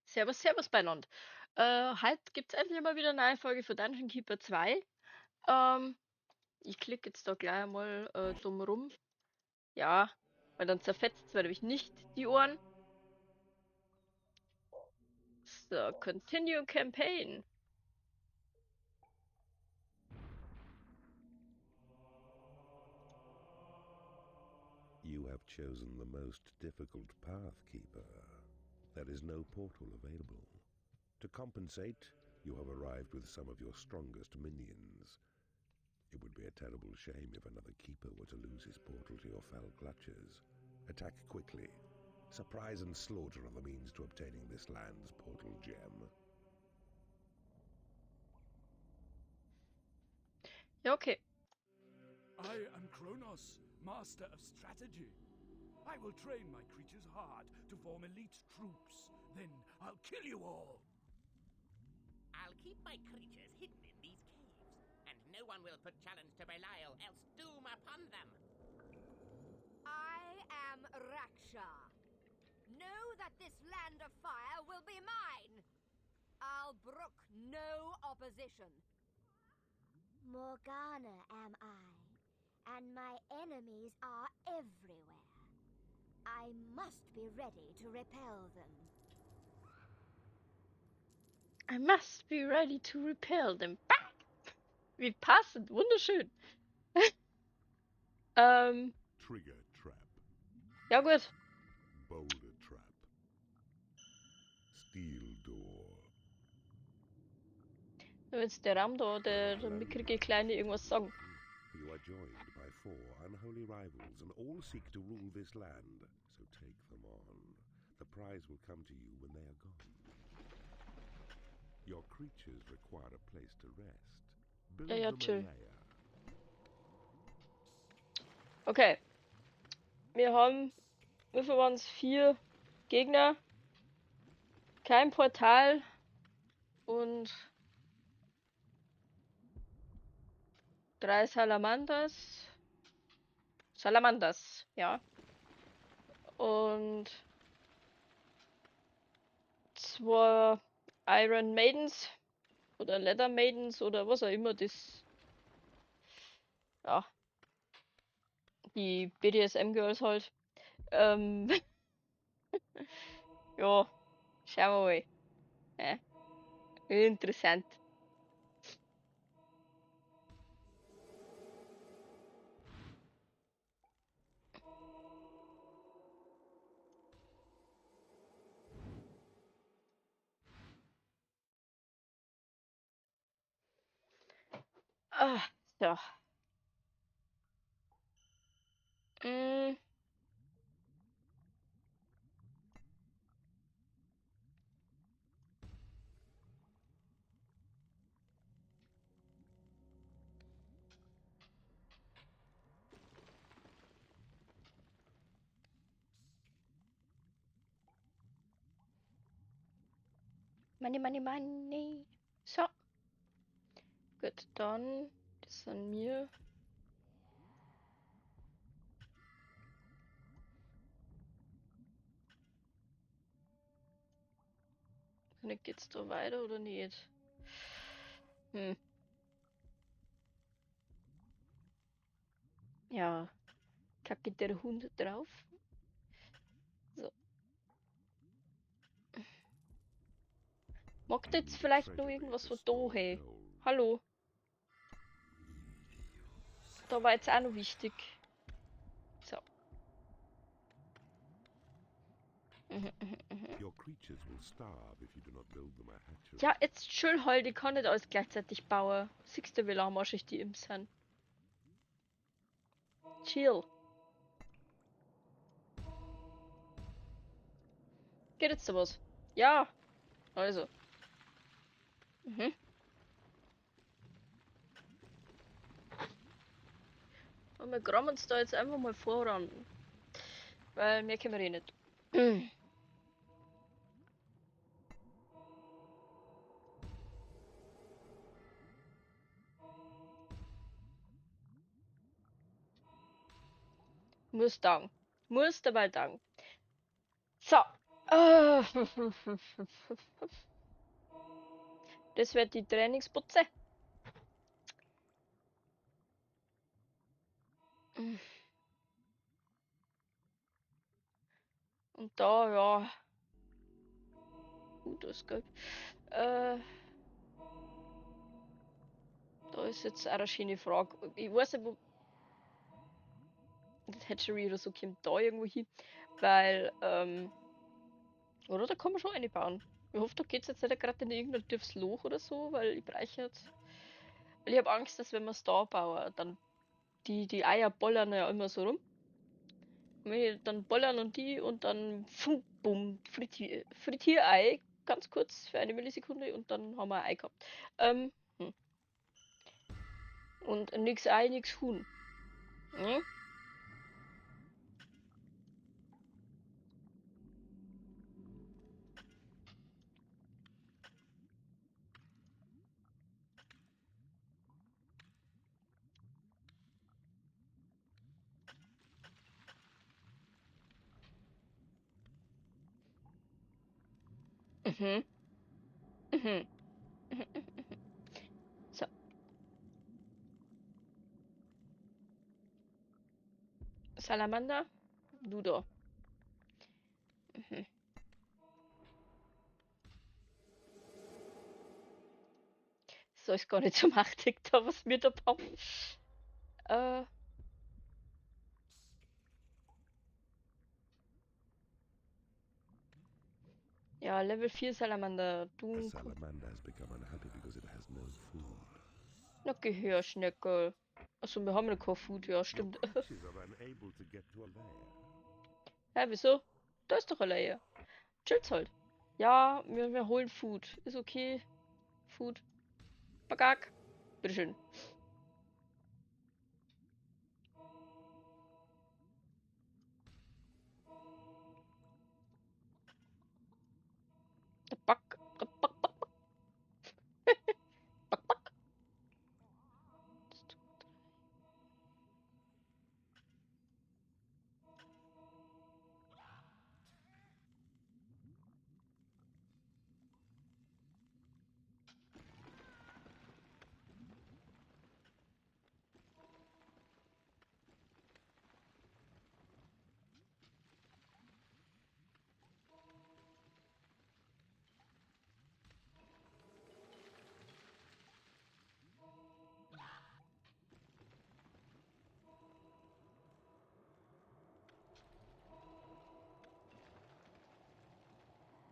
Servus, servus beieinander. Heute gibt's endlich mal wieder eine neue Folge von Dungeon Keeper 2. Ich klicke jetzt da gleich einmal dumm rum. Ja, weil dann zerfetzt es nämlich nicht die Ohren. So, Continue Campaign. You have chosen the most difficult path, Keeper. There is no portal available. To compensate, you have arrived with some of your strongest minions. It would be a terrible shame if another Keeper were to lose his portal to your fell clutches. Attack quickly. Surprise and slaughter are the means to obtaining this land's portal gem. Ja, okay. I am Kronos, master of strategy. I will train my creatures hard to form elite troops. Then I'll kill you all. I'll keep my creatures hidden in these caves, and no one will put challenge to Belial, else doom upon them. I am Raksha. Know that this land of fire will be mine. I'll brook no opposition. Morgana am I, and my enemies are everywhere. I must be ready to repel them. I must be ready to repel them. Bah! Wie passend, wunderschön. Trigger trap. Ja gut. Boulder trap. Steel door. Wenn jetzt der Raum da, der mickrige Kleine irgendwas sagen. You are joined by 4 unholy rivals, and all seek to rule this land. So take them on. The prize will come to you when they are gone. Your creatures require a place to rest. Build Ja, ja, them a chill. lair. Okay. Wir haben, wie viel waren's? 4 Gegner. Kein Portal. Und 3 Salamanders. Salamanders, ja. Und 2 Iron Maidens oder Leather Maidens oder was auch immer das. Ja. Die BDSM Girls halt. Ja, schauen wir mal. Ja. Interessant. Ah, so. Money, money, money. So. Gut, dann. Das sind mir. Und geht's da weiter oder nicht? Ja. Kacke der Hund drauf. So. Mag jetzt vielleicht noch irgendwas von da, hey? Hallo. Da war jetzt auch noch wichtig. So. Your creatures will starve if you do not build them a hatchery. Ja, jetzt chill halt, ich kann nicht alles gleichzeitig bauen. Siehst du, wie lahmarschig die Imps sind. Chill. Geht jetzt da was? Ja. Also. Und wir graben uns da jetzt einfach mal voran. Weil mehr können wir eh nicht. Muss danken. Muss dabei danken. So. Ah. Das wird die Trainingsputze. Und da, ja. Gut, das ist gelb. Da ist jetzt auch eine schöne Frage. Ich weiß nicht, wo. Das Hatchery oder so kommt da irgendwo hin. Weil, oder da kann man schon eine bauen. Ich hoffe, da geht's jetzt nicht gerade in irgendein tiefes Loch oder so, weil ich brauche jetzt. Weil ich hab Angst, dass wenn wir's da bauen, dann die Eier bollern ja immer so rum. Und wenn die dann bollern und die und dann fum, bumm, Frittierei, ganz kurz für eine Millisekunde und dann haben wir ein Ei gehabt. Und nix Ei, nix Huhn. Hm? So. Salamander, du da. So ist gar nicht so machtig da, was mir da bauen. Ja, Level 4 Salamander. Du A salamander has become unhappy because it has no food. Na, Gehörschnecke. Achso, wir haben noch kein Food, ja, stimmt. Your creatures are unable to get to a lair. Hä, wieso? Da ist doch ein Lair. Chill's halt. Ja, wir holen Food. Ist okay. Food. Bagak. Bitteschön. Der Back. Der Back, Back, Back. Back, Back.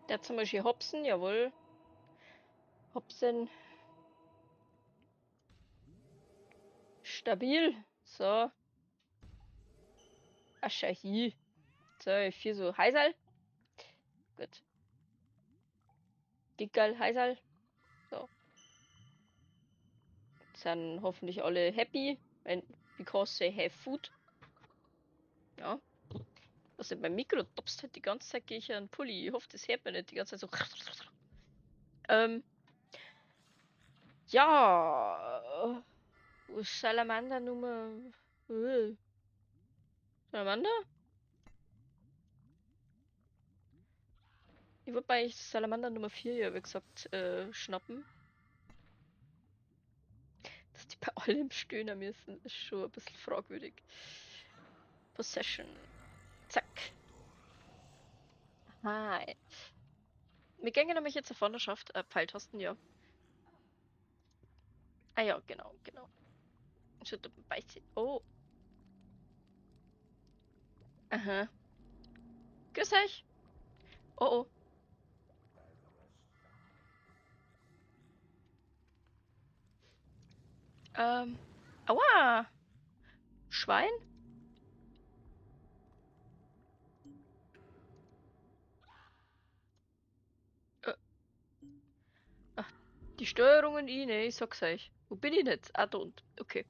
Der zum Beispiel Hopsen, jawohl. Hopsen. Stabil. So. Aschahi. So, 4 so Heisal. Gut. Gickerl, Heisal. So. Jetzt sind hoffentlich alle happy. When, because they have food. Ja. Was in meinem Mikro topst halt die ganze Zeit, gehe ich an den Pulli. Ich hoffe, das hört man nicht die ganze Zeit so. Ja. Salamander Nummer. Salamander? Ich wollte bei Salamander Nummer 4 ja, wie gesagt, schnappen. Dass die bei allem stöhnen müssen, ist schon ein bisschen fragwürdig. Possession. Zack. Hi. Wir gehen nämlich jetzt auf Wanderschaft. Pfeiltasten, ja. Ah ja, genau, genau. Schon dabei. Oh. Aha. Grüß euch. Oh, oh. Aua. Schwein? Ach, die Steuerung und ich, ne, ich sag's euch. Wo bin ich denn jetzt? Ah, da unten. Okay.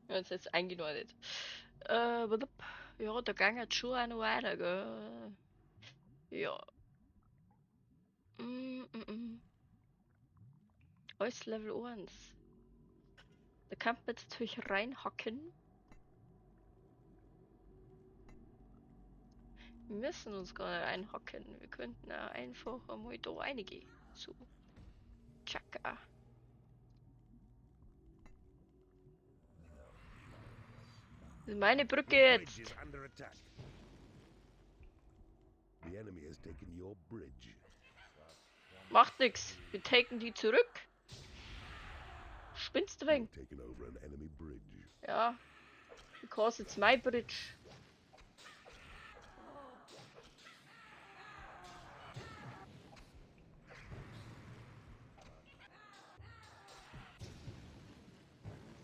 Wir haben uns jetzt eingeordnet. Ja, da ging jetzt schon auch noch weiter, gell? Ja. Alles Level 1. Da kann man jetzt natürlich reinhacken. Wir müssen uns gar nicht einhacken. Wir könnten auch einfach einmal da reingehen. So. Tschakka. Das ist meine Brücke jetzt. Macht nix. Wir taken die zurück. Spinnst du wegen? Ja. Because it's my bridge.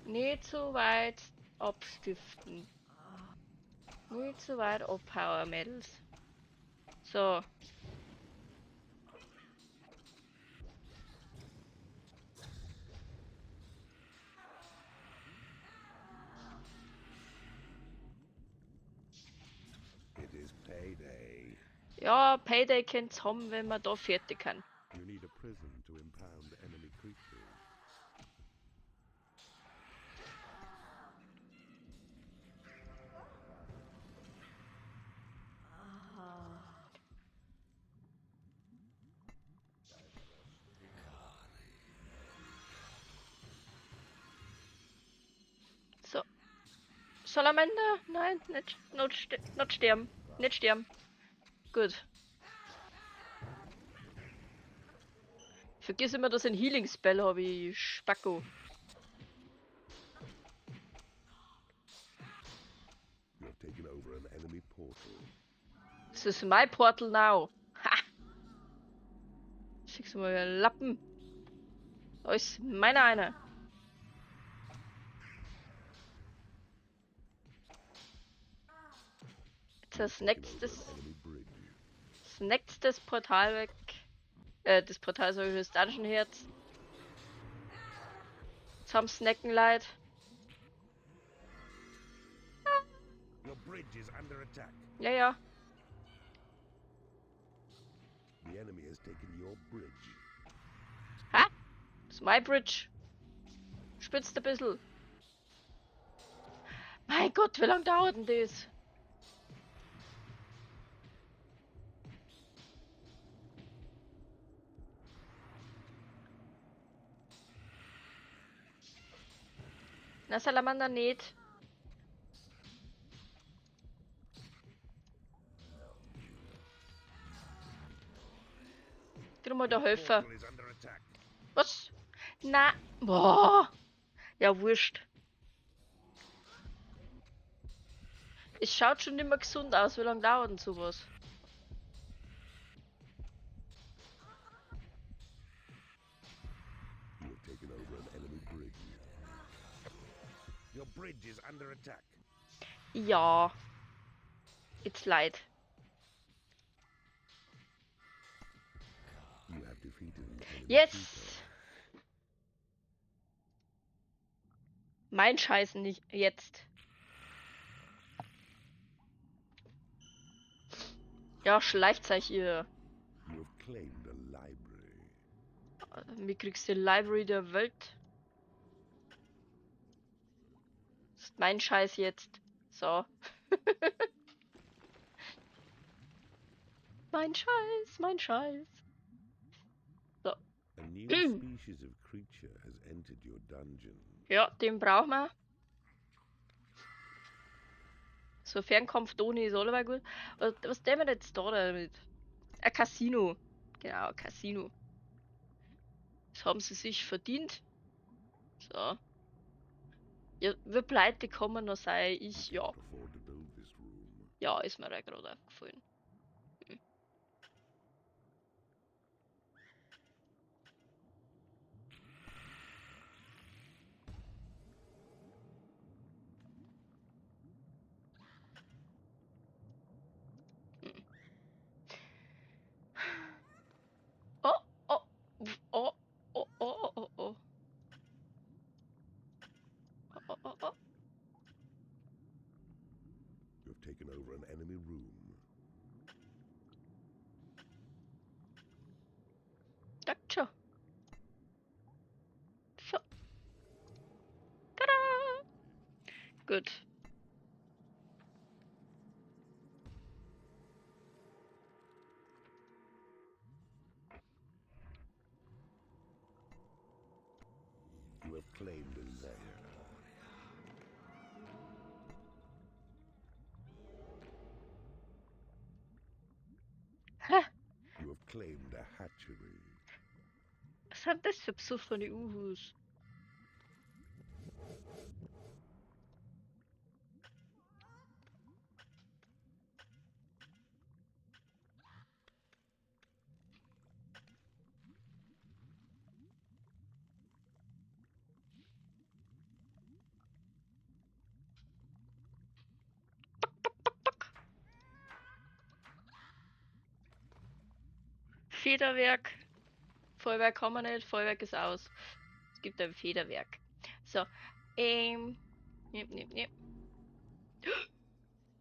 Nicht zu weit abstiften. Nicht zu weit abhauen, Mädels. So. It is payday. Ja, Payday könnt's haben, wenn man da fertig kann. You need a prison to impound enemy creatures. So. Salamander? Nein, nicht, not sterben. Nicht sterben. Gut. Vergiss immer, dass ich ein Healing Spell habe, ich Spacko. You have taken over an enemy portal. This is my portal now. Ha! Schickst du mal einen Lappen. Da ist meiner einer. Jetzt das nächste Portal weg. Das Portal soll ich das Dungeon Herz. Zum Snacken leid. Your bridge is under attack. Ja, ja. The enemy has taken your bridge. Ha? Das ist my bridge. Spitzt ein bisschen. Mein Gott, wie lange dauert denn das? Na, Salamander nicht. Gib mal der Helfer. Was? Na, boah. Ja, wurscht. Es schaut schon nicht mehr gesund aus. Wie lange dauert denn sowas? You have taken over an enemy bridge. Your bridge is under attack. Ja. It's light. You have defeated an enemy Yes. keeper. Mein Scheiß nicht jetzt. Ja, schleicht euch ihr. You have claimed a library. Mir kriegst du die Library der Welt. Das ist mein Scheiß jetzt. So. Mein Scheiß, mein Scheiß. So. A new species of creature has entered your dungeon. Ja, den brauchen wir. So Fernkampf Toni ist alleweil gut. Was tun wir jetzt da damit? Ein Casino. Genau, ein Casino. Das haben sie sich verdient. So. Ja, wir pleite kommen, noch sei ich, ja. Afford to build this room. Ja, ist mir auch gerade aufgefallen. Oh, oh, oh, oh, oh, oh, oh. Oh, oh, oh. You have taken over an enemy room. Danke. So. Tada! Gut. claimed a hatchery. Was sind das für besoffene Uhus? Federwerk. Feuerwerk haben wir nicht, Feuerwerk ist aus. Es gibt ein Federwerk. So. Ne, ne, ne.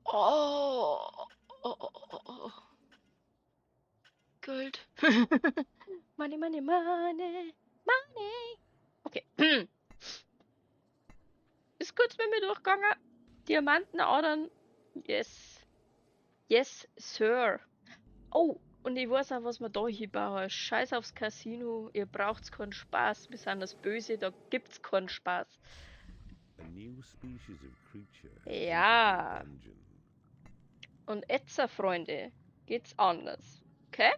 Oh, oh, oh, oh, oh. Gold. Money, money, money. Money. Okay. Ist kurz mit mir durchgegangen. Diamantenadern. Yes. Yes, Sir. Oh. Und ich weiß auch, was wir da hinbauen. Scheiß aufs Casino, ihr braucht's keinen Spaß. Wir sind das Böse, da gibt's keinen Spaß. A new species of creature has Ja. entered the dungeon. Und Etzer, Freunde, geht's anders. Okay?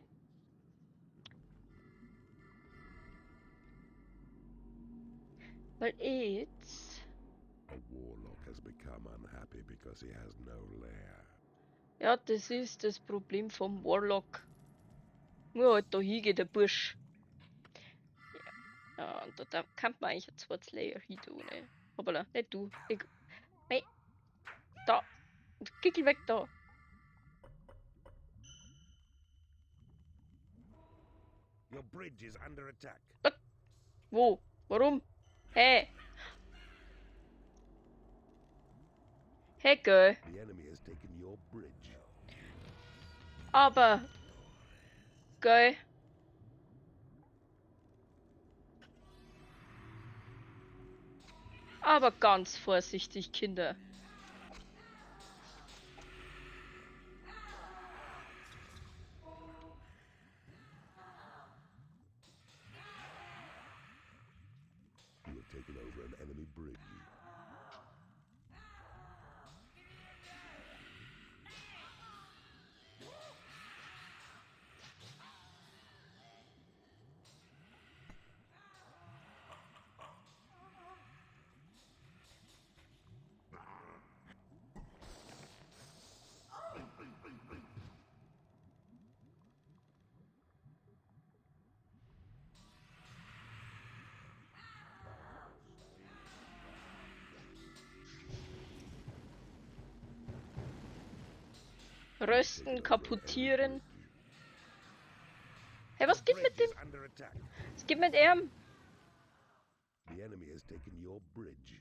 Weil jetzt... A warlock has become unhappy because he has no lair. Ja, das ist das Problem vom Warlock. Nur halt da hingeht der Bursch. Ja, und da kann man eigentlich ein zweites Layer hin tun, ne? Hoppala, nicht du. Ich, hey. Da. Kickel weg da. Your bridge is under attack. Was? Wo? Warum? Hey. Hey, girl. The enemy has taken your bridge. Aber geil. Aber ganz vorsichtig, Kinder. You have taken over an enemy bridge. Rösten, kaputieren. Hey, was geht mit dem? Was geht mit ihm? The enemy has taken your bridge.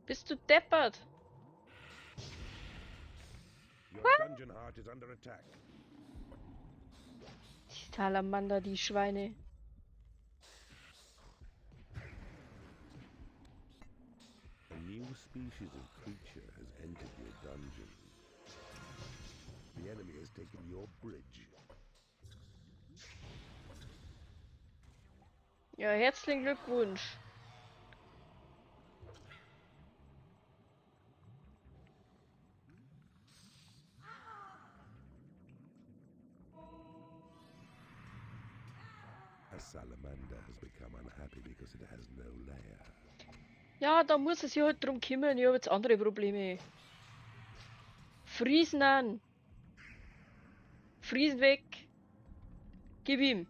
Bist du deppert? Your What? dungeon heart is under attack. Die Salamander, die Schweine. A new species of creature has entered your dungeon. The enemy has taken your bridge. Ja, herzlichen Glückwunsch. A salamander has become unhappy because it has no lair. Ja, da muss es sich halt drum kümmern. Ich hab jetzt andere Probleme. Friesen an. Friesen weg. Gib ihm.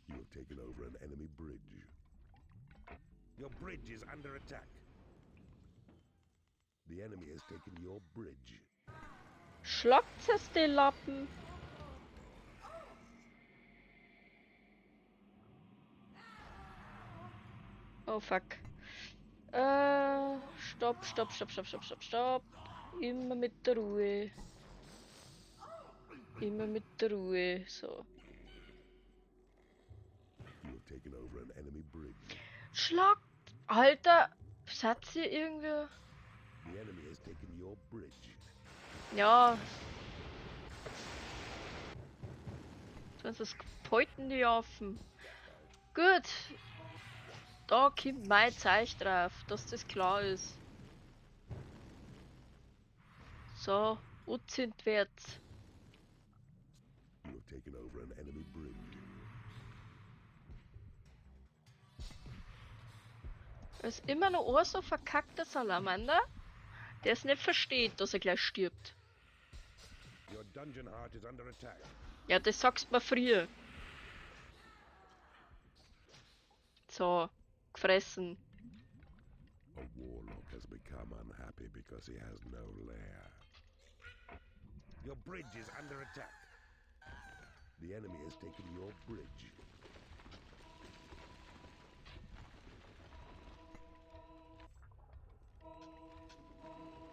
You have taken over an enemy bridge. Your bridge is under attack. The enemy has taken your bridge. Schlagt's es den Lappen. Oh fuck. Stopp, stopp, stopp, stopp, stopp, stopp, stopp. Immer mit der Ruhe. Immer mit der Ruhe. So. You have taken over an enemy bridge. Schlag! Alter! Seid ihr irgendwie? The enemy has taken your bridge. Ja. Sonst das Peuten die Affen. Gut. Da kommt mein Zeug drauf, dass das klar ist. So, Utzindwärts. taken over an enemy bridge. Es ist immer noch ein so verkackter Salamander, der es nicht versteht, dass er gleich stirbt. Your dungeon heart is under attack. Ja, das sagst du mir früher. So, gefressen. A warlock has become unhappy because he has no lair. Your bridge is under attack. The enemy has taken your bridge.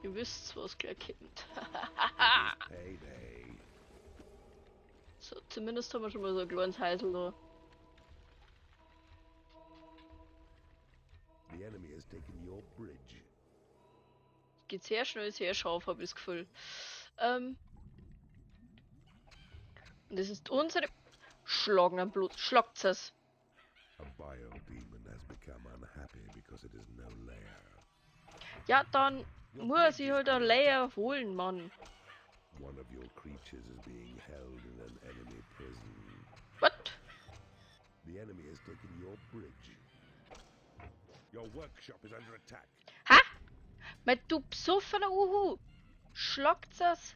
Ihr wisst, was gleich kommt. Payday. So, zumindest haben wir schon mal so ein kleines Häusl da. The enemy has taken your bridge. Geht sehr schnell, sehr scharf, hab ich das Gefühl. Und das ist unsere... Schlagen am Blut. Schlagt's es. A biodemon has become unhappy because it is no lair. Ja, dann muss ich halt ein Lair holen, Mann. One of your creatures is being held in an enemy prison. What? The enemy has taken your bridge. Your workshop is under attack. Ha? Mein du besoffener Uhu! Schlagt's es!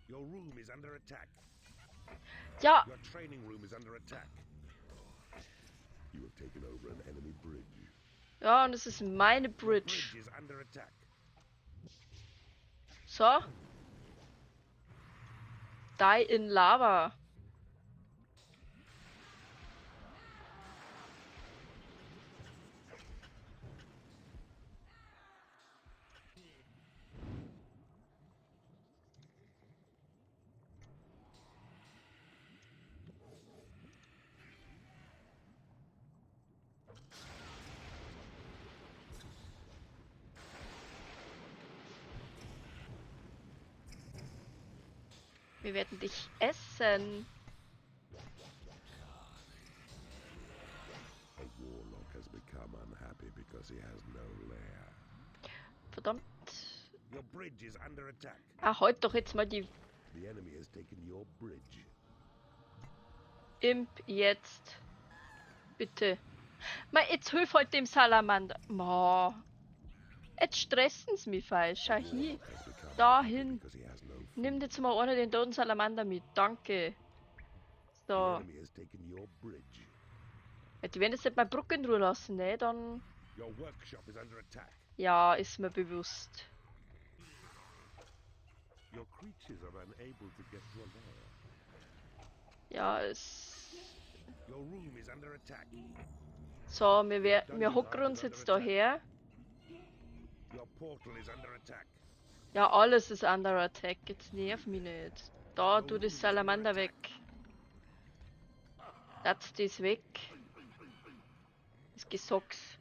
Your room is under attack. Ja. Your training room is under attack. You have taken over an enemy bridge. Ja, und es ist meine Your Bridge. bridge is under attack. So. Die in Lava. Wir werden dich essen. A warlock has become unhappy because he has no lair. Verdammt. Your bridge is under attack. Ah, halt doch jetzt mal die The enemy has taken your bridge. Imp jetzt. Bitte. Ma, jetzt hilf halt dem Salamander. Ma. Jetzt stressen sie mich falsch. Schau hier. Dahin. Nimm jetzt mal einer den toten Salamander mit. Danke. So. Ja, die werden jetzt nicht meine Brücke in Ruhe lassen, ne? Dann. Ja, ist mir bewusst. Ja, es. So, wir hocken uns jetzt da her. Ja, alles ist under attack. Jetzt nerv mich nicht. Da, tu das Salamander weg. Latz das weg. Das Gesocks.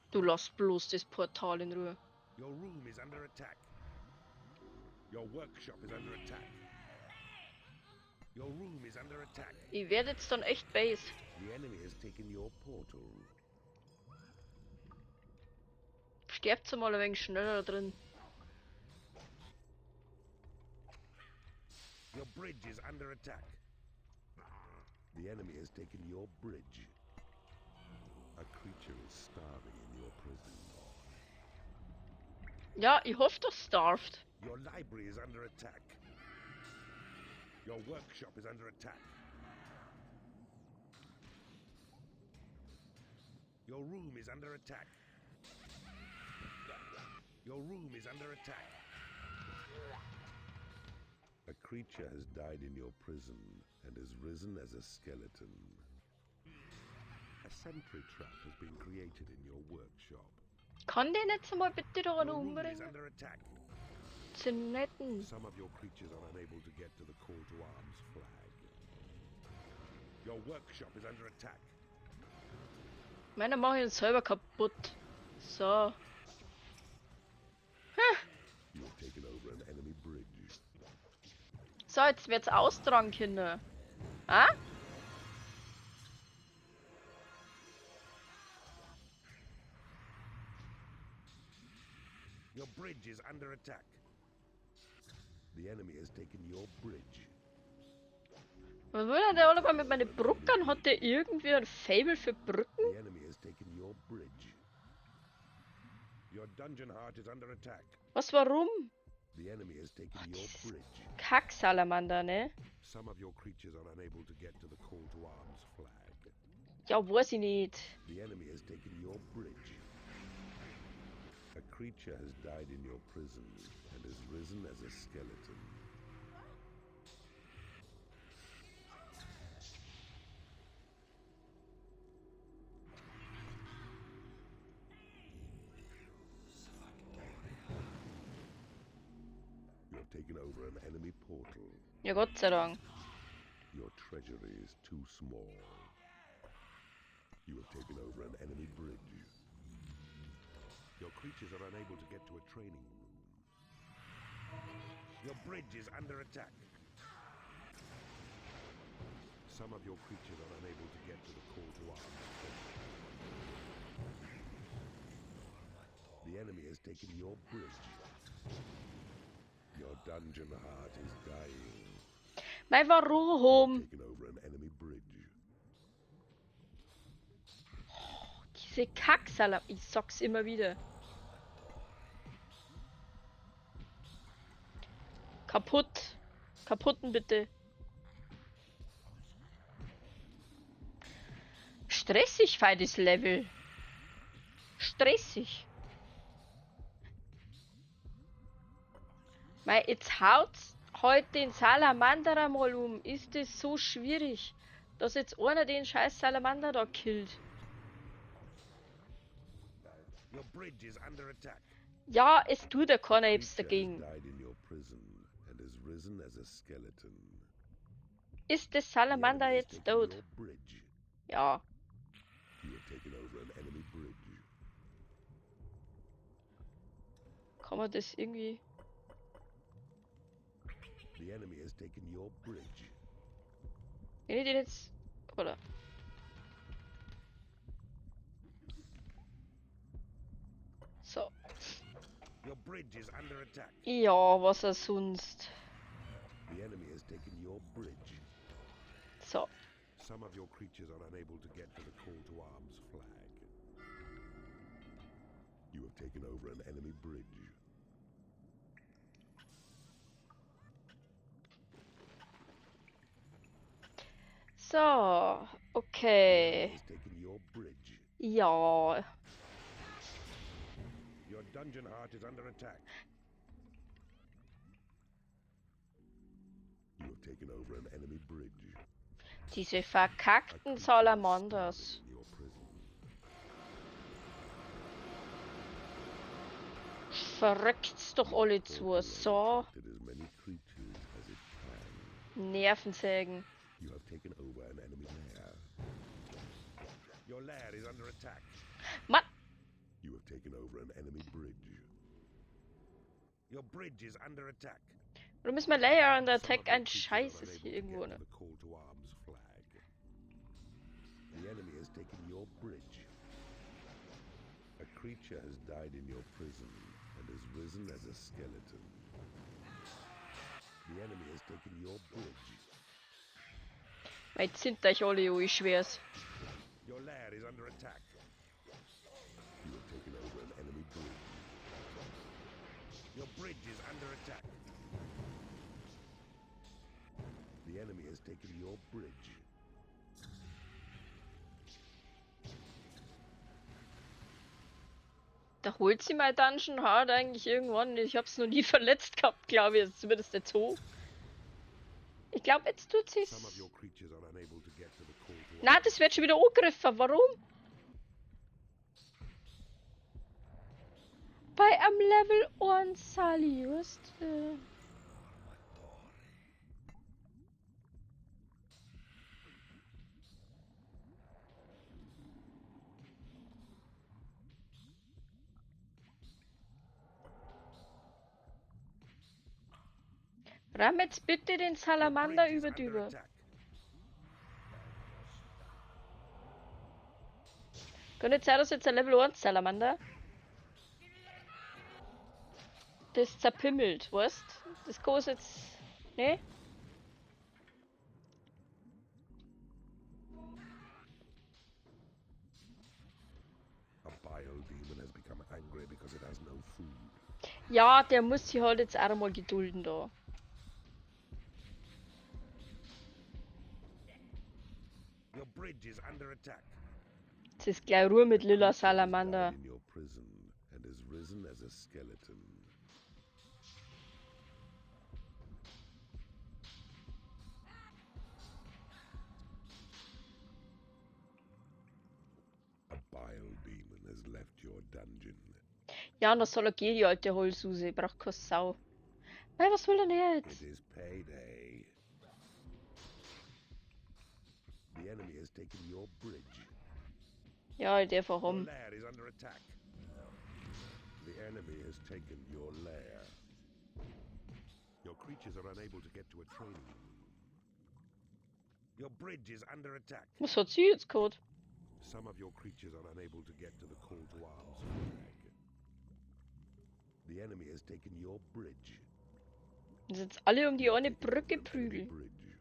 Du lass bloß das Portal in Ruhe. Your room is under attack. Your workshop is under attack. Your room is under attack. Ich werde jetzt dann echt base. The enemy has taken your portal. Sterbt mal ein wenig schneller da drin. Your bridge is under attack. The enemy has taken your bridge. A creature is starving in your prison. Ja, ich hoffe, das starved. Your library is under attack. Your workshop is under attack. Your room is under attack. Your room is under attack. A creature has died in your prison and has risen as a skeleton. A sentry trap has been created in your workshop. Kann den jetzt mal bitte da Your einer room is umbringen? under attack. Sind netten. Some of your creatures are unable to get to the call to arms flag. Your workshop is under attack. Meiner mach ich ihn selber kaputt. So. You have taken over an enemy bridge. So, jetzt wird's austragen, Kinder. Ah? Your bridge is under attack. The enemy has taken your bridge. Was will denn der Oliver mit meinen Brücken? Hat der irgendwie ein Faible für Brücken? The enemy has taken your bridge. Your dungeon heart is under attack. Was, warum? The enemy has taken your bridge. Kacksalamander, ne? Some of your creatures are unable to get to the call to arms flag. Ja, weiß ich nicht. The enemy has taken your bridge. A creature has died in your prison and has risen as a skeleton. You have taken over an enemy portal. Ja, Gott sei Dank. Your treasury is too small. You have taken over an enemy bridge. Your creatures are unable to get to a training room. Your bridge is under attack. Some of your creatures are unable to get to the call to arms. The enemy has taken your bridge. Your dungeon heart is dying. Mei, warum? Taken over an enemy bridge. Diese Kacksalam. Ich sag's immer wieder. Kaputt. Kaputten bitte. Stressig, feides Level. Stressig. Mei, jetzt haut's heute den Salamander mal um. Ist das so schwierig, dass jetzt einer den scheiß Salamander da killt? Your bridge is under attack. Ja, es tut ja keiner etwas Creature has dagegen. died in your prison and has risen as a skeleton. Ist das The Salamander enemy has jetzt taken tot? your bridge. Ja. You have taken over an enemy bridge. Kann man das irgendwie... The enemy has taken your bridge. Wenn ich den jetzt... Oder? So. Your bridge is under attack. Ja, was auch sonst. The enemy has taken your bridge. So. Some of your creatures are unable to get to the call to arms flag. You have taken over an enemy bridge. So, The okay. enemy has taken your bridge. Ja. Your dungeon heart is under attack. You have taken over an enemy bridge. Diese A verkackten creature is Salamanders. starving in your prison. Verrückt's doch alle zu. Portal has So. attracted as many creatures as it can. Nervensägen. You have taken over an enemy lair. Your lair is under attack. Mann! You have taken over an enemy bridge. Your bridge is under attack. Warum ist mein Lair under Some of attack? your Ein creatures are Scheiß ist unable hier to irgendwo, get ne? to the call to arms flag. The enemy has taken your bridge. A creature has died in your prison and has risen as a skeleton. The enemy has taken your bridge. Jetzt sind euch alle, oh, ich schwör's. Your lair is under attack. You have taken over an enemy bridge. Your bridge is under attack. The enemy has taken your bridge. Da holt sie mein Dungeon Heart eigentlich irgendwann. Ich hab's noch nie verletzt gehabt, glaube ich. Also zumindest nicht so. Ich glaube, jetzt tut sie's. Some of your creatures are unable to get to the call to Na, das wird schon wieder angegriffen. Warum? Bei am Level 1 Sally, weißt du? Ramm jetzt bitte den Your Salamander bridge is über under drüber. attack. Kann nicht sein, dass jetzt ein Level 1 Salamander. Das zerpimmelt, weißt? Das kann jetzt. Ne? A bile demon has become angry because it has no food. Ja, der muss sich halt jetzt auch einmal gedulden da. Your bridge is under attack. Jetzt ist gleich Ruhe mit Lila Creature has died Salamander. in your prison and has risen as a skeleton. A bile demon has left your dungeon. Ja, und das soll er gehen, die alte Heulsuse. Braucht keine Sau. Nein, was will er denn It jetzt? is payday. The enemy has taken your bridge. Ja, ich darf auch Your haben. lair is under attack. The enemy has taken your lair. Your creatures are unable to get to a training room. Your bridge is under attack. Was hat sie jetzt gehabt? Some of your creatures are unable to get to the call to arms flag. The enemy has taken your bridge. Und jetzt alle um die You have eine taken Brücke over an enemy prügeln. bridge.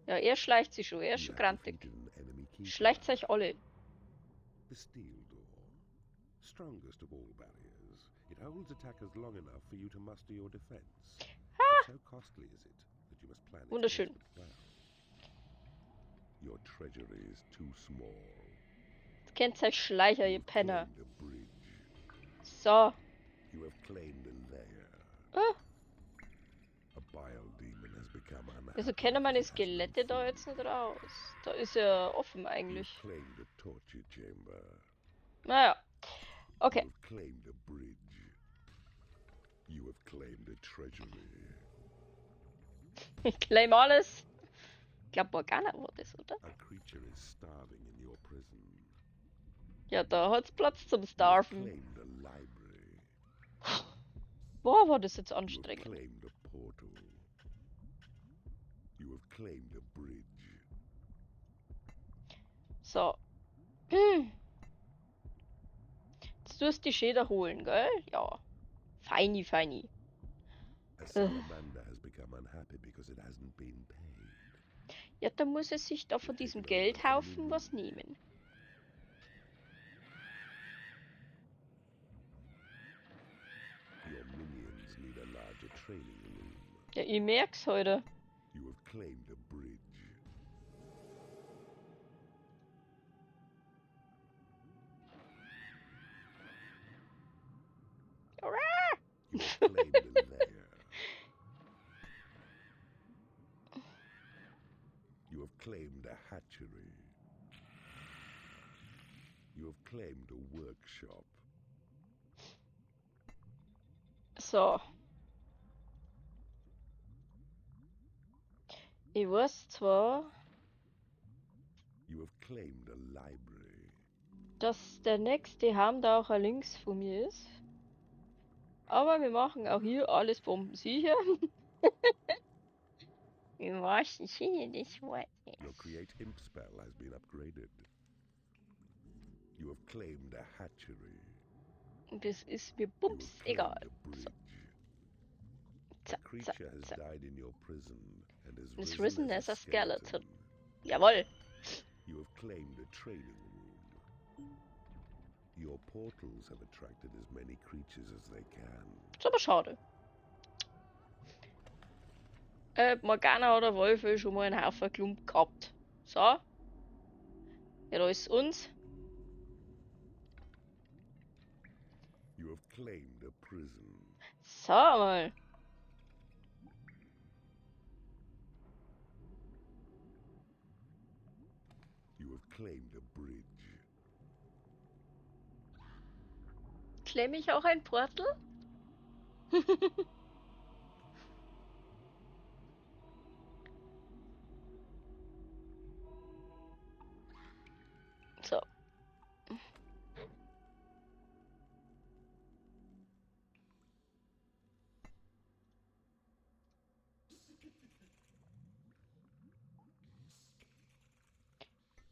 Ja, er schleicht sich schon, er ist You schon have grantig. defeated an enemy keeper. Schleicht euch alle. The steel door. Strongest of all barriers. It holds attackers long enough for you to muster your defense. But so costly is it that you must plan its Wunderschön. placement well. Your treasury is too small. Jetzt kennt euch Schleicher, ihr You have Penner. claimed a bridge. So. You have claimed a lair. Ah, A bile demon has become unhappy. wieso kennen meine because it has no Skelette da food. jetzt nicht raus? Da ist ja offen You have eigentlich. claimed a torture chamber. Naja. Okay. You have claimed a bridge. You have claimed a treasury. Ich claim alles. Ich glaube, Morgana war das, oder? A creature is starving in your prison. Ja, da hat's Platz zum You have Starven. claimed a library. Boah, war das jetzt You have anstrengend. claimed a portal. You have claimed a bridge. So. Jetzt tust du die Schäder holen, gell? Ja. Feini, feini. A salamander has become unhappy because it hasn't been paid. Ja, da muss er sich da von You've diesem taken over an enemy Geldhaufen was room. nehmen. Your minions need a larger training room. Ja, ich merk's heute. You have claimed a bridge. You have claimed a lair. You have claimed a hatchery. You have claimed a workshop. So. Ich weiß zwar, You have claimed a library. dass der nächste Heimtaucher links von mir ist. Aber wir machen auch hier alles bombensicher. Im wahrsten Sinne des Your Wortes. create imp spell has been upgraded. You have claimed a hatchery. Und das ist mir You have bums claimed egal. a bridge. So. A Zack, zack, creature has zack. died in your prison and has Is risen risen as as a a skeleton. skeleton. Jawohl. You have claimed a training room. Your portals have attracted as many creatures as they can. Ist aber schade. Morgana oder Wolfe schon mal einen Haufen Klump gehabt. So. Ja, da ist uns. You have claimed a prison. So mal. You have claimed a bridge. Klemme ich auch ein Portal? So.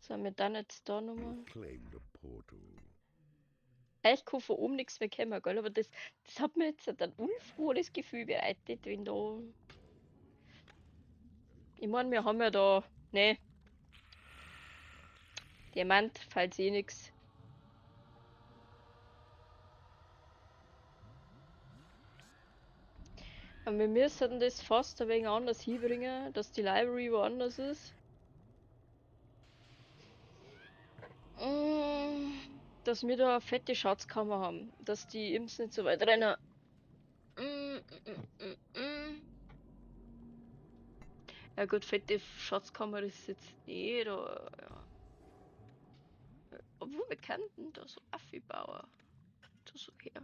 So, wir dann jetzt da You nochmal. have claimed a portal. Eigentlich kann von oben nichts mehr kommen, gell? Aber das hat mir jetzt ein unfrohes Gefühl bereitet, wenn da. Ich meine, wir haben ja da. Ne. Diamant, falls eh nix. Aber wir müssen das fast ein wenig anders hinbringen, dass die Library woanders ist. Dass wir da eine fette Schatzkammer haben, dass die Imps nicht so weit rennen. Ja gut, fette Schatzkammer ist jetzt nicht, aber ja. Obwohl, wir könnten da so Affi bauen. Da so her.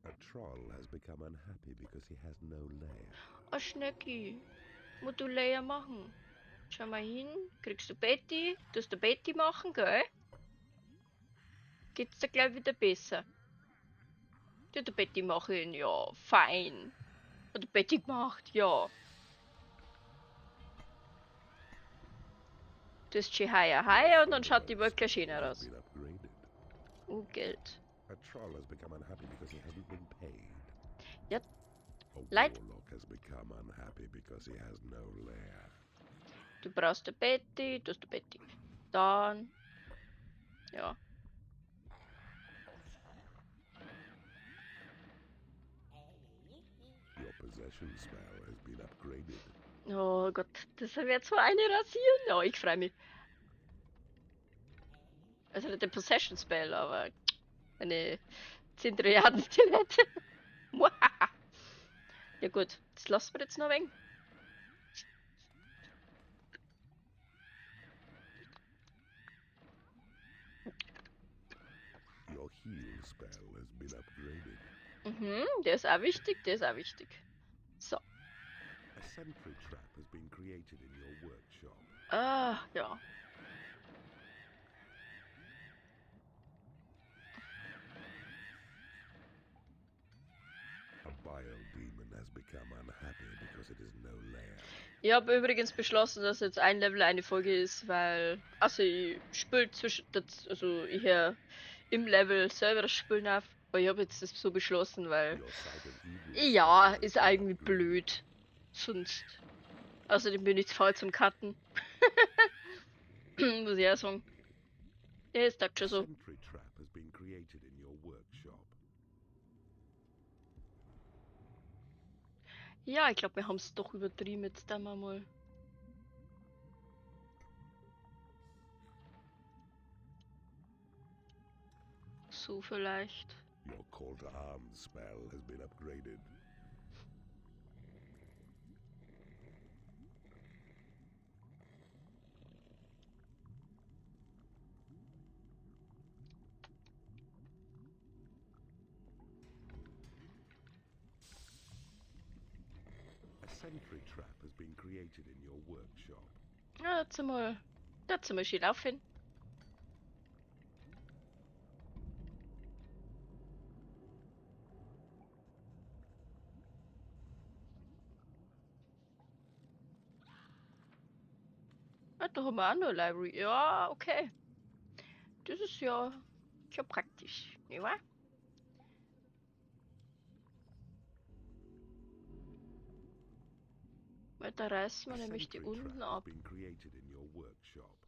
A troll has become unhappy because he has no lair. Oh, Schnecki, musst du Lair machen? Schau mal hin, kriegst du Betty, tust du Betty machen, gell? Geht's dir gleich wieder besser? Ja, der Betty machen, ja, fein. Hat der Betty gemacht, ja. Du hast schön heuer, heuer und dann schaut die Welt gleich schöner aus. Oh, Geld. A troll has become unhappy because he hasn't been paid. Ja. A Leid. warlock has become unhappy because he has no lair. Du brauchst eine Betty, du hast eine Betty. Dann. Ja. Your possession spell has been upgraded. Oh Gott, das wird so eine rasieren. Ja, ich freu mich. Also nicht der Possession Spell, aber eine 10 Trilliarden Skelette. Ja gut, das lassen wir jetzt noch ein wenig. Your heal spell has been upgraded. Der ist auch wichtig, der ist auch wichtig. So. A sentry trap has been created in your workshop. Ah, ja. A bile demon has become unhappy because it is no lair. Ich hab übrigens beschlossen, dass jetzt ein Level eine Folge ist, weil, also ich spül zwischen, das, also ich hör im Level selber das Spülen auf, aber ich hab jetzt das so beschlossen, weil, Your sight of evil ja, has ist been eigentlich upgraded. blöd. Sonst. Außerdem bin ich zu faul zum Cutten. Muss ich auch sagen. Ja, ist taugt schon A so. sentry trap has been created in your workshop. Ja, ich glaub, wir haben's doch übertrieben jetzt da mal. So vielleicht. Your call to arms spell has been upgraded. A sentry trap has been created in your workshop. Ja, dazu mal schön laufen. Ah, da haben wir auch noch eine Library. Ja, okay. Das ist ja praktisch, nicht wahr? Weil da reißen wir A nämlich die sentry unten trap has ab. been created in your workshop.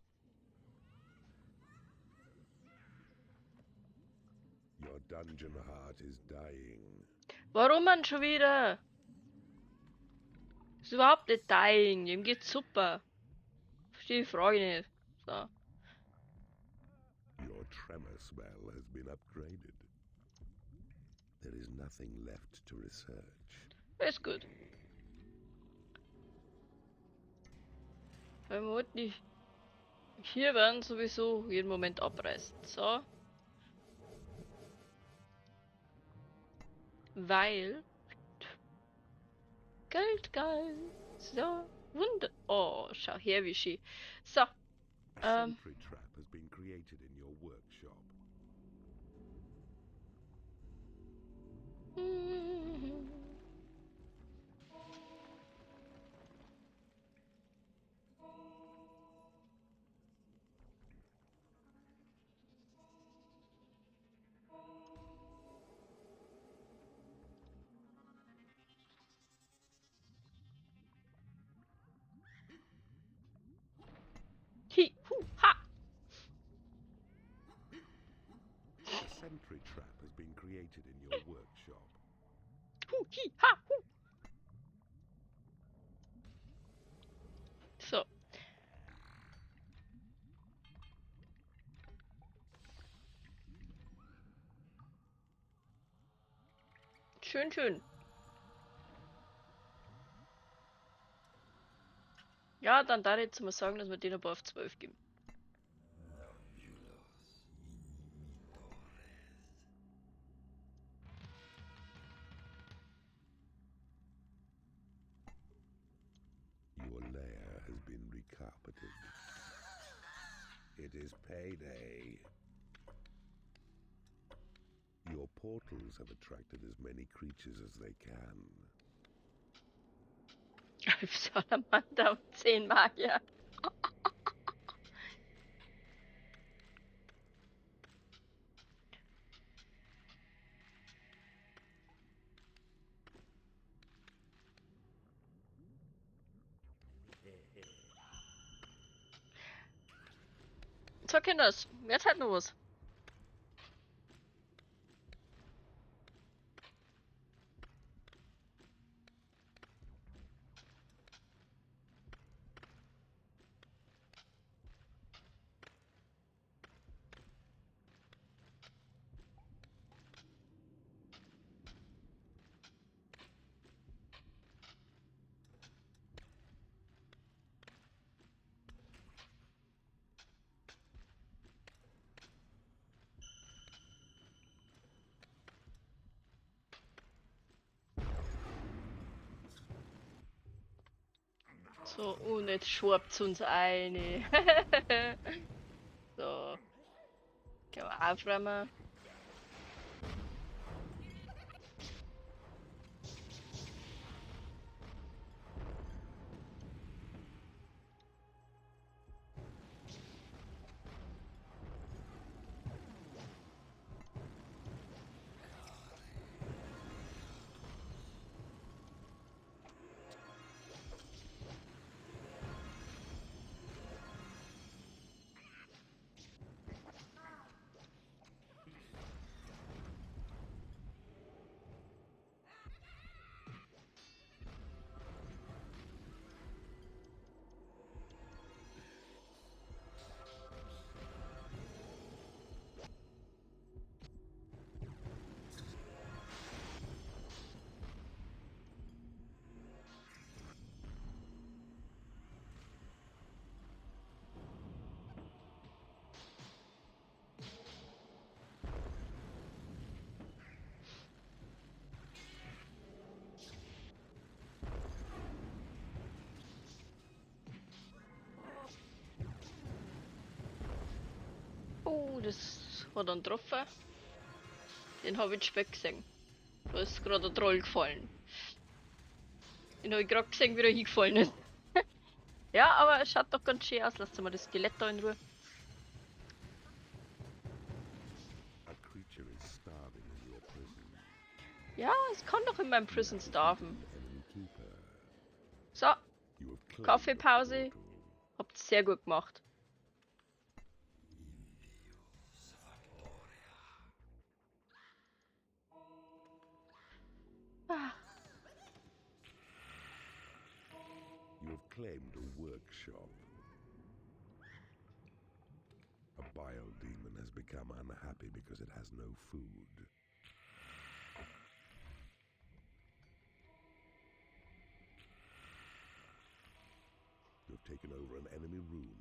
Your dungeon heart is dying. Warum man schon wieder? Ist überhaupt nicht dying. Dem geht's super. Verstehe die Frage nicht. So. Your tremor spell has been upgraded. There is nothing left to research. Ist gut. Weil wir wollten nicht hier werden sowieso jeden Moment abreißen. So. Weil Geld geil. So. Wunder. Oh, schau her, wie schön. So. A sentry trap has been created in your workshop. created in your workshop. Hu, hi, ha, hu. So. Schön, schön. Ja, dann darf ich jetzt mal sagen, dass wir den aber auf 12 geben. Your lair has been recarpeted. It is payday. Your portals have attracted as many creatures as they can. 11 Salamander und 10 Magier. So, Kinders, jetzt halt noch was. So, und jetzt schwappt uns eine. So. Können wir aufräumen. Oh, das hat einen getroffen. Den hab ich spät gesehen. Da ist gerade ein Troll gefallen. Den hab ich gerade gesehen, wie er hingefallen ist. Ja, aber es schaut doch ganz schön aus. Lasst mal das Skelett da in Ruhe. A creature is starving in your prison. Ja, es kann doch in meinem Prison starven. Enemy keeper. So, You have claimed Kaffeepause. the portal. Habt sehr gut gemacht. Ah. You have claimed a workshop. A bile demon has become unhappy because it has no food. You have taken over an enemy room.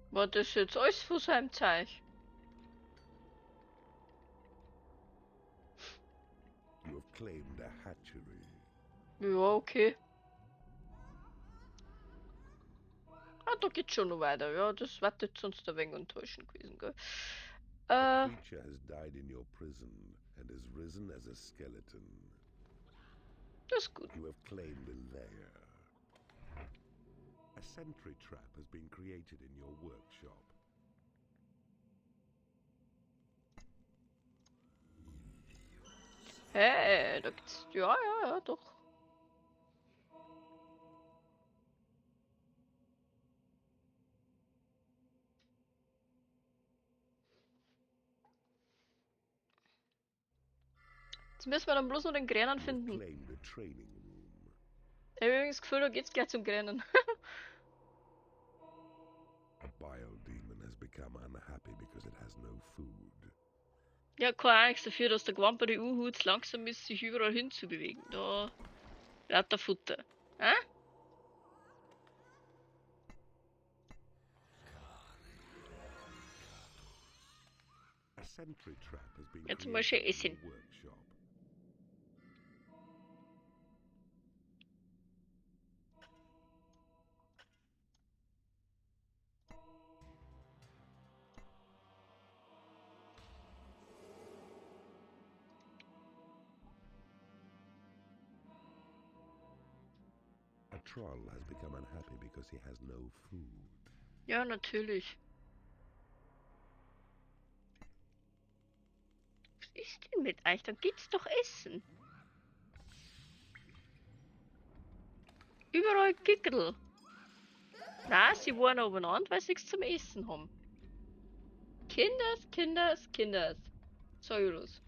War das jetzt alles von seinem Zeug? You have claimed a hatchery. Ja, okay. Ah, da geht's schon noch weiter. Ja, das war jetzt sonst ein wenig enttäuschend gewesen, gell? A creature has died in your prison and has risen as a skeleton. Das ist gut. You have claimed a lair. A sentry trap has been created in your workshop. Hey, da geht's. Ja, ja, ja, doch. Jetzt müssen wir dann bloß noch den Gränen finden. Claimed a training room. Ich habe übrigens das Gefühl, da geht's gleich zum Gränen. A bile demon has become unhappy because it has no food. Ja, keine Angst dafür, dass der Gwampa die Uhuts langsam ist, sich überall hinzubewegen. Da lauter Futter. Hä? A sentry trap has been Jetzt mal schön created in essen. your workshop. A troll has become unhappy because he has no food. Ja, natürlich. Was ist denn mit euch? Dann geht's doch essen. Überall Gickel. Na, sie waren aufeinander, weil sie nichts zum Essen haben. Kinders, Kinders, Kinders. So, los.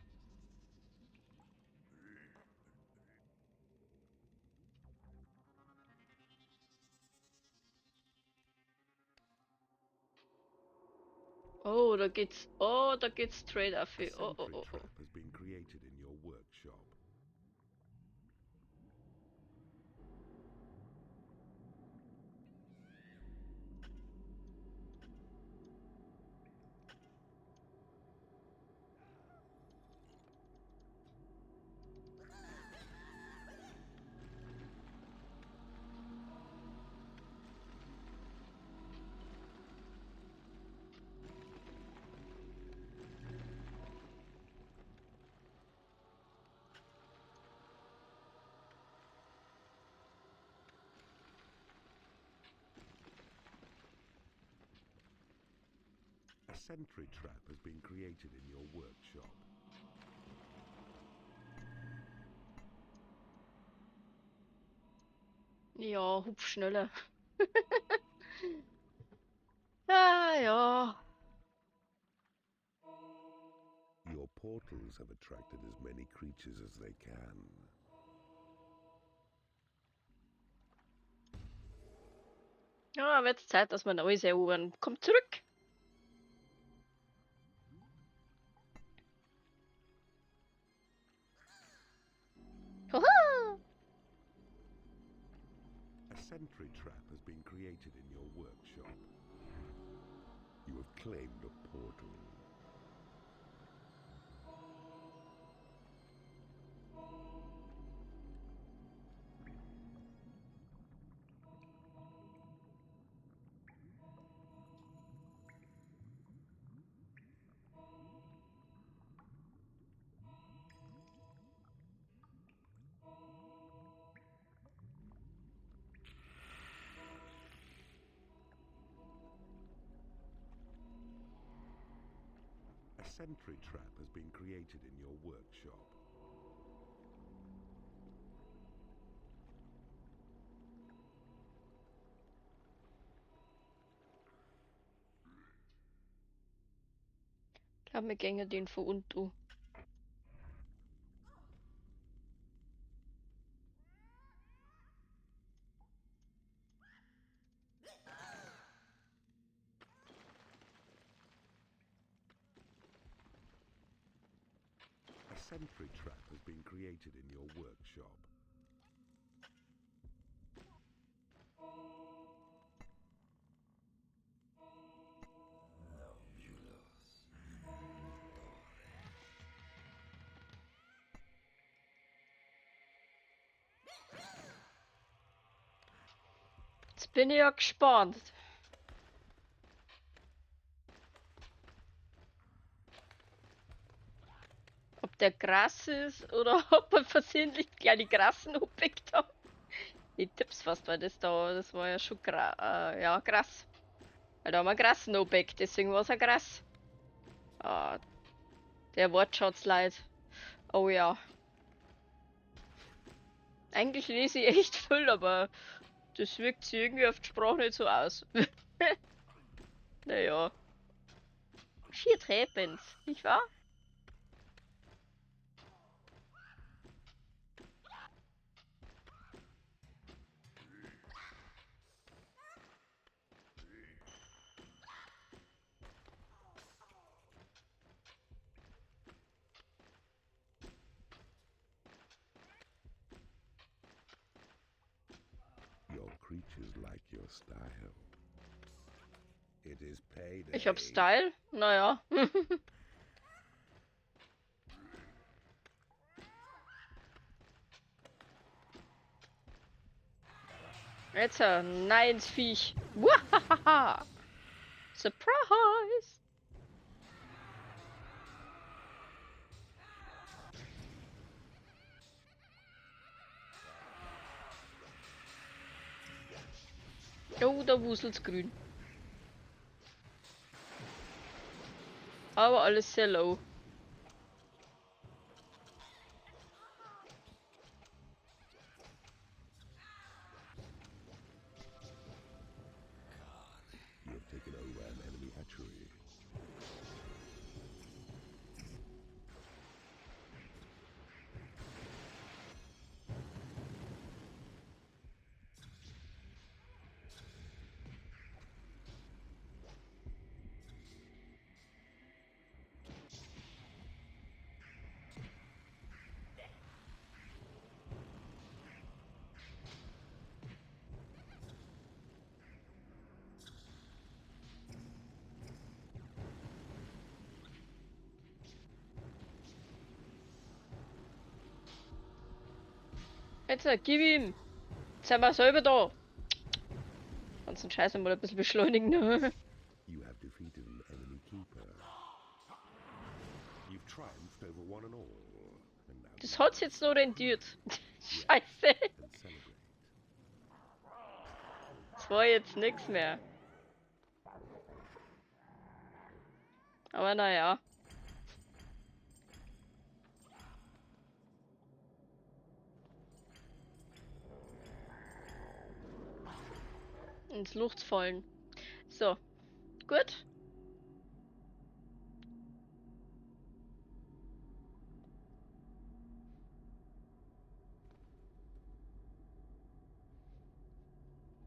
Oh, da geht's. Oh, da geht's straight auf. A Oh, oh, sentry oh, oh. trap has been created in your workshop. A sentry trap has been created in your workshop. Ja, hupf schneller. Ah, ja. Your portals have attracted as many creatures as they can. Ja, wird's Zeit, dass wir Neues erobern. Kommt zurück! Hoho! A sentry trap has been created in your workshop. You have claimed a portal. A sentry trap has been created in your workshop. Ich glaub, wir gehen den von unten. A sentry trap has been created in your workshop. Jetzt bin ich ja gespannt. Ob der krass ist oder ob er versehentlich gleich die krassen abgepickt hat. Ich tipp's fast, weil das da, das war ja schon ja, krass. Weil da haben wir krassen abgepickt, deswegen war's ja krass. Ah, der Wortschatz leid. Oh ja. Eigentlich lese ich echt viel, aber das wirkt sich irgendwie auf die Sprache nicht so aus. Naja. 4 Trepens, nicht wahr? Creatures like your style. It is payday. Ich hab Style? Naja. Jetzt, nein, ins Viech. Wahahaha. Surprise! Oh, da wuselt's grün. Aber alles sehr low. You have taken over an enemy hatchery. Jetzt, gib ihm! Jetzt sind wir selber da! Kannst den Scheiß mal ein bisschen beschleunigen. You have defeated an enemy keeper. You've triumphed over one and all. And now Das hat's jetzt noch rentiert. Scheiße! and celebrate. Das war jetzt nix mehr. Aber naja. Ins Luft fallen. So. Gut.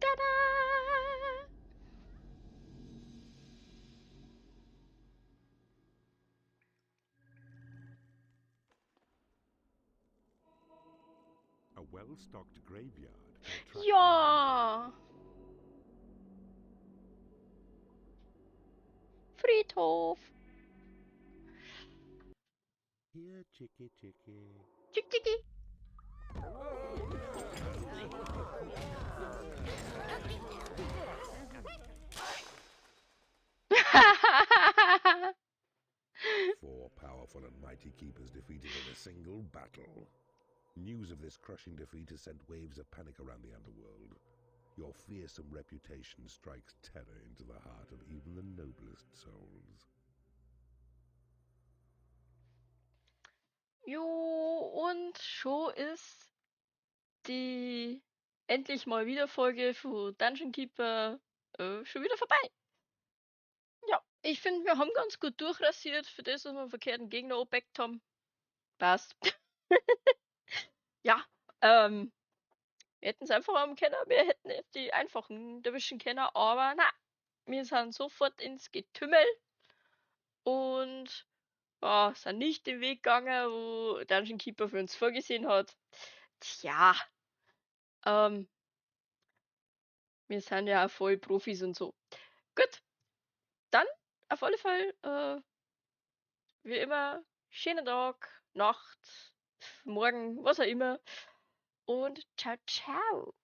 Tada! A well-stocked graveyard can attract Ja. Friedhof. Here, chicky, chicky. Chick, chicky. 4 powerful and mighty keepers defeated in a single battle. News of this crushing defeat has sent waves of panic around the underworld. Your fearsome reputation strikes terror into the heart of even the noblest souls. Jo, und schon ist die endlich mal wieder Folge von Dungeon Keeper schon wieder vorbei. Ja, ich finde, wir haben ganz gut durchrasiert für das, was wir einen verkehrten Gegner angepackt haben. Passt. Ja, wir hätten es einfach haben können, wir hätten die einfachen erwischen können, aber na, wir sind sofort ins Getümmel und ja, sind nicht den Weg gegangen, wo Dungeon Keeper für uns vorgesehen hat. Tja, wir sind ja auch voll Profis und so. Gut, dann auf alle Fälle, wie immer, schönen Tag, Nacht, Morgen, was auch immer. Und ciao, ciao.